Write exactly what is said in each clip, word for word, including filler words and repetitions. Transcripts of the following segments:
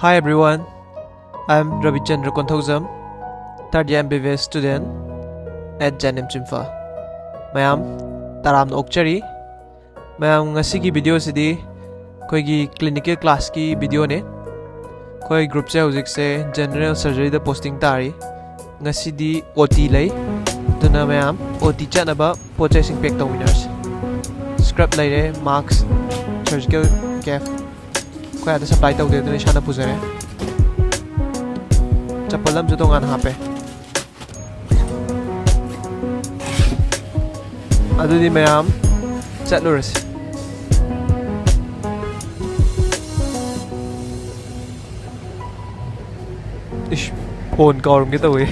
Hi everyone, I am Ravichandra Konthoujam, third year M B B S student at J N M Chimphal. ꯃꯌꯥꯝ ꯇꯔꯥꯝꯅ ꯑꯣꯛꯆꯔꯤ꯫ ꯃꯌꯥꯝ, ꯉꯁꯤꯒꯤ video ꯁꯤꯗꯤ ꯑꯩꯈꯣꯏꯒꯤ clinical class ꯀꯤ video ꯅꯦ꯫ ꯑꯩꯈꯣꯏ group ꯁꯦ ꯍꯧꯖꯤꯛꯁꯦ general surgery ꯗ posting ꯇꯥꯔꯤ꯫ ꯉꯁꯤꯗꯤ O T ꯂꯩ, ꯑꯗꯨꯅ ꯃꯌꯥꯝ O T ꯆꯠꯅꯕ ꯄꯣꯠ ꯆꯩꯁꯤꯡ pack ꯇꯧꯃꯤꯟꯅꯔꯁꯤ꯫ Scrub ꯂꯩꯔꯦ, mask, surgical cap, ꯑꯩꯈꯣꯏ ꯑꯥꯗ supply ꯇꯧꯗꯦ, ꯑꯗꯨꯅ ꯏꯁꯥꯅ ꯄꯨꯖꯔꯦ꯫ ꯆꯄꯜ ꯑꯃꯁꯨ ꯇꯣꯉꯥꯟꯅ ꯍꯥꯞꯄꯦ꯫ ꯑꯗꯨꯗꯤ ꯃꯌꯥꯝ ꯆꯠꯂꯨꯔꯁꯤ꯫ ꯏꯁ, phone ꯀꯥꯎꯔꯝꯒꯦ ꯇꯧꯋꯦ꯫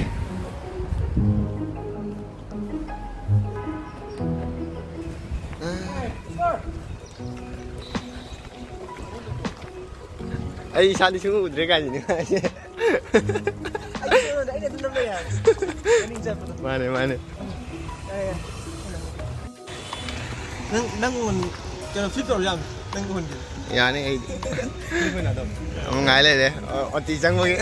ꯑꯩ ꯏꯁꯥꯗꯤ ꯁꯨꯡꯎ ꯎꯗ꯭ꯔꯦ ꯀꯥꯏꯁꯤꯅꯤ ꯃꯥꯁꯦ꯫ ꯑꯩꯅ ꯑꯗꯨꯝ ꯅꯝꯕ ꯌꯥꯔꯦ꯫ ꯃꯅꯤꯡ ꯆꯠꯄꯗꯣ꯫ ꯃꯥꯅꯦ, ꯃꯥꯅꯦ꯫ ꯌꯥꯔꯦ, ꯌꯥꯔꯦ꯫ ꯅꯪ, ꯅꯪ ꯎꯍꯟ-, ꯀꯩꯅꯣ, flip ꯇꯧꯔꯁꯨ ꯌꯥꯕꯅꯤ꯫ ꯅꯪ ꯎꯍꯟꯒꯦ꯫ ꯌꯥꯅꯤ ꯑꯩꯗꯤ꯫ Flip ꯑꯣꯏꯅ ꯑꯗꯨꯝ꯫ ꯑꯃꯨꯛ ꯉꯥꯏ ꯂꯩꯔꯦ꯫ ꯑꯣ, O T ꯆꯪꯕꯒꯤ꯫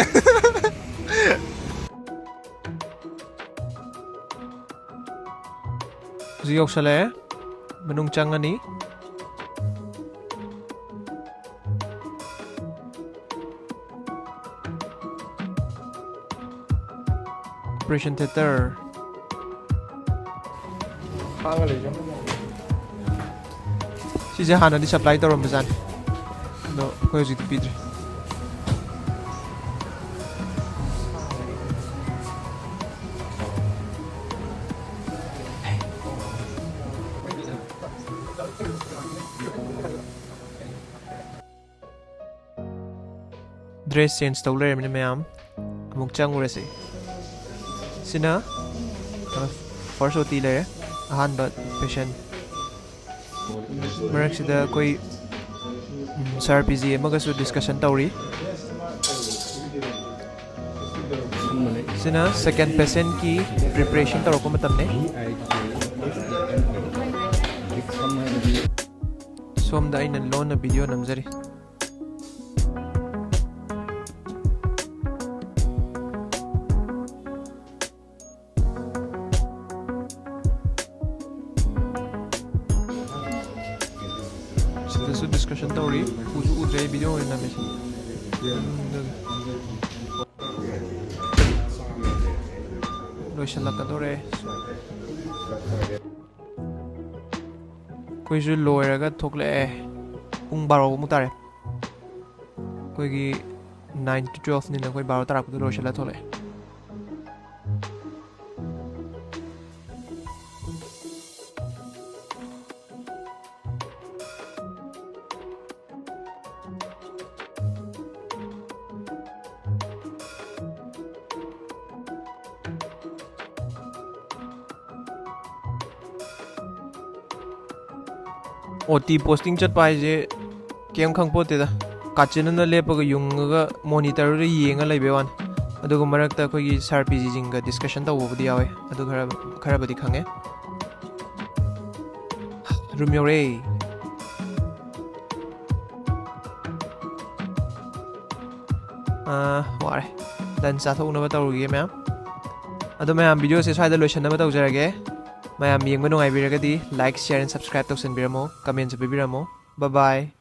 ꯍꯧꯖꯤꯛ ꯌꯧꯁꯜꯂꯛꯑꯦ꯫ ꯃꯅꯨꯡ ꯆꯪꯉꯅꯤ꯫ Operation theater꯫ ꯈꯥꯡꯉ ꯂꯩꯖꯧ꯫ ꯁꯤꯁꯦ ꯍꯥꯟꯅꯗꯤ supply ꯇꯧꯔꯝꯕꯖꯥꯠꯅꯤ, ꯑꯗꯣ ꯑꯩꯈꯣꯏ ꯍꯧꯖꯤꯛꯇꯤ ꯄꯤꯗ꯭ꯔꯦ꯫ Dress change ꯇꯧ ꯂꯩꯔꯕꯅꯤ ꯃꯌꯥꯝ, ꯑꯃꯨꯛ ꯆꯪꯉꯨꯔꯁꯤ꯫ ꯁꯤꯅ, ꯑ, first O T ꯂꯩꯔꯦ, ꯑꯍꯥꯟꯕ patient꯫ ꯃꯔꯛꯁꯤꯗ ꯑꯩꯈꯣꯏ, ꯎꯝ, sir P G ꯑꯃꯒꯁꯨ discussion ꯇꯧꯔꯤ꯫ ꯁꯤꯅ second patient ꯀꯤ preparation ꯇꯧꯔꯛꯄ ꯃꯇꯝꯅꯦ꯫ ꯁꯣꯝꯗ ꯑꯩꯅ ꯂꯣꯟꯅ video ꯅꯝꯖꯔꯤ꯫ ꯁꯤꯗꯁꯨ ꯗꯤꯁꯀꯁꯟ ꯇꯧꯔꯤ꯫ ꯎꯁꯨ ꯎꯗ꯭ꯔꯦ, ꯑꯩ ꯚꯤꯗꯤꯑꯣ ꯑꯣꯏꯅ ꯅꯝꯃꯤꯁꯦ꯫ ꯂꯣꯏꯁꯤꯜꯂꯛꯀꯗꯧꯔꯦ꯫ ꯑꯩꯈꯣꯏꯁꯨ ꯂꯣꯏꯔꯒ ꯊꯣꯛꯂꯛꯑꯦ꯫ ꯄꯨꯡ ꯕꯥꯔꯣꯃꯨꯛ ꯇꯥꯔꯦ꯫ ꯑꯩꯈꯣꯏꯒꯤ nine to twelve ꯅꯤꯅ ꯑꯩꯈꯣꯏ ꯕꯥꯔꯣ ꯇꯥꯔꯛꯄꯗ ꯂꯣꯏꯁꯤꯜꯂ ꯊꯣꯛꯂꯛꯑꯦ꯫ ꯑꯣ ꯇꯤ ꯄꯣꯁꯇꯤꯡ ꯆꯠꯄ ꯍꯥꯏꯁꯦ ꯀꯩꯝ ꯈꯪꯄꯣꯠꯇꯦꯗ꯫ ꯀꯥꯆꯤꯟ ꯑꯃꯗ ꯂꯦꯞꯄꯒ ꯌꯨꯡꯉꯒ ꯃꯣꯅꯤꯇꯔꯗ ꯌꯦꯡꯉ ꯂꯩꯕꯩ ꯋꯥꯅꯤ꯫ ꯑꯗꯨꯒ ꯃꯔꯛꯇ ꯑꯩꯈꯣꯏꯒꯤ ꯁꯥꯔ ꯄꯤ ꯖꯤꯁꯤꯡꯒ ꯗꯤꯁꯀꯁꯟ ꯇꯧꯕꯕꯨꯗꯤ ꯌꯥꯎꯋꯦ꯫ ꯑꯗꯨ ꯈꯔ, ꯈꯔꯕꯨꯗꯤ ꯈꯪꯉꯦ꯫ ꯔꯨꯝ ꯌꯧꯔꯦ꯫ ꯑꯥ, ꯋꯥꯔꯦ꯫ ꯂꯟꯁ ꯆꯥꯊꯣꯛꯅꯕ ꯇꯧꯔꯨꯒꯦ ꯃꯌꯥꯝ꯫ ꯑꯗꯣ ꯃꯌꯥꯝ, ꯚꯤꯗꯤꯑꯣꯁꯦ ꯁ꯭ꯋꯥꯏꯗ ꯂꯣꯏꯁꯤꯟꯅꯕ ꯇꯧꯖꯔꯒꯦ꯫ ꯃꯌꯥꯝ ꯌꯦꯡꯕ ꯅꯨꯡꯉꯥꯏꯕꯤꯔꯒꯗꯤ like, share and subscribe ꯇꯧꯁꯟꯕꯤꯔꯝꯃꯣ, ꯀꯃꯦꯟꯁꯨ ꯄꯤꯕꯤꯔꯝꯃꯣ꯫ Bye bye꯫